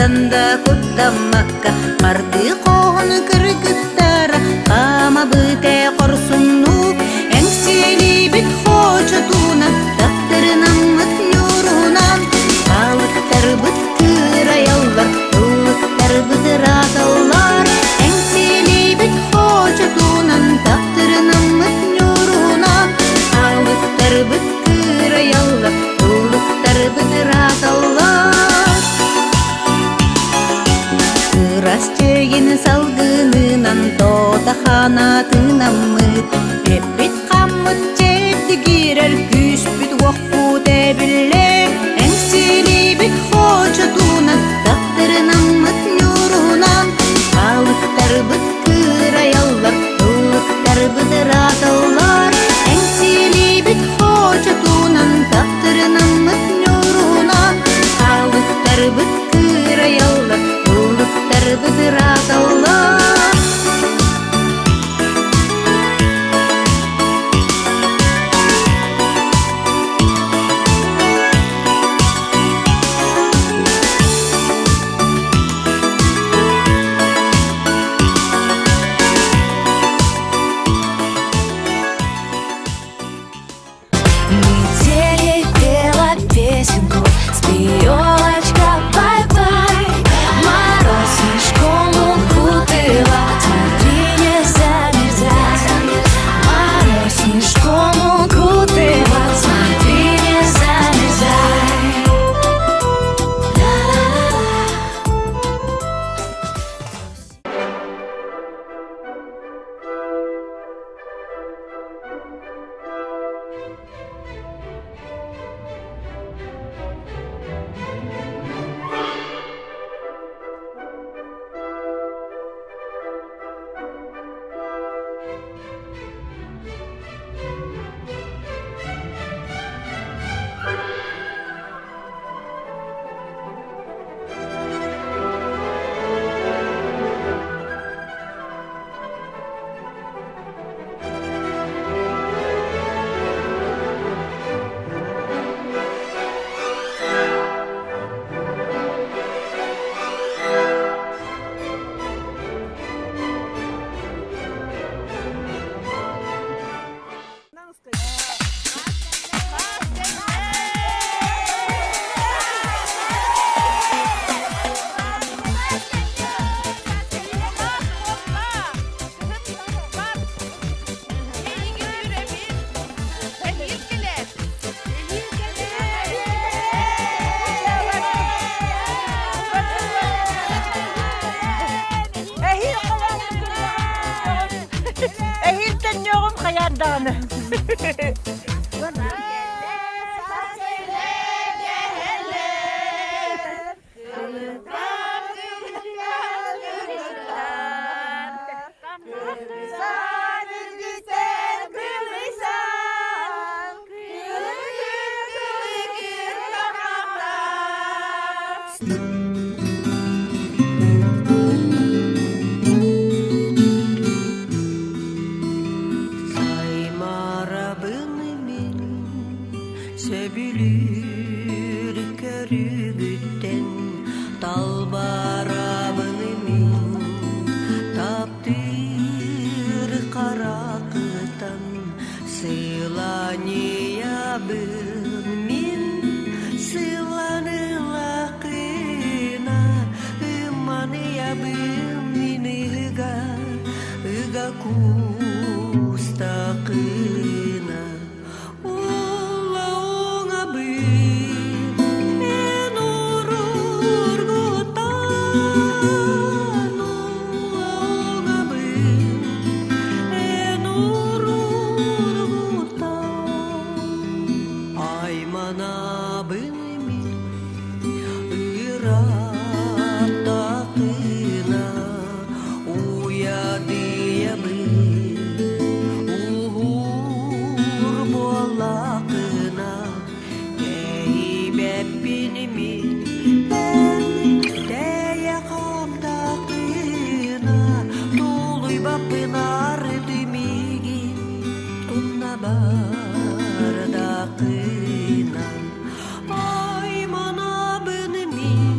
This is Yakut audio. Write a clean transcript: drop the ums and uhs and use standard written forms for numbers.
Туохтан да куттаммакка Мардыы хоһун кыргыттара Хаамабыт ээ хорсуннук Эҥсиэлиибит хочотунан Таптырынаммыт ньуурунан Балыктарбыт кыырайаллар Ыллыктарбыт ырааталлар Эҥсиэлиибит хочотунан Таптырынаммыт ньуурунан Балыктарбыт кыырайаллар Ыллыктарбыт ырааталлар Ырас чэйин салгынынан тота ханаатынаммыт Эппит хаммыт чэбдигирэр күүспүт уохпут эбиллэр Эҥсиэлиибит хочотунан таптырынаммыт ньуурунан Балыктарбыт кыырайаллар ыллыктарбыт ырааталлар Эҥсиэлиибит хочотунан таптырынаммыт ньуурунан Балыктарбыт кыырайаллар ыллыктарбыт ырааталлар Метели пела песенку, спи, бай-бай. Мороз снежком укутыла, смотри, не замерзай. Мороз снежком укутыла, смотри, не замерзай. Ла-ла-ла-ла. Эһиил төннүөҕүм хайаан даҕаны. Саймарабын мин сөбүлүүр көрүгүттэн талбарабын мин таптыыр харакытан сыланьыйабын мин сыланылакына ыманыйабын мин ыга ыга кустакына Улла оҥабын эн уруургутан улла оҥабын эн уруургутан айманабын мин ырааттахына уйадыйабын уһуур буоллахына кэһиибэппин мин эн тэйэ хаамтахына тулуйбаппын арыты миигин тунна бардахына айманабын мин.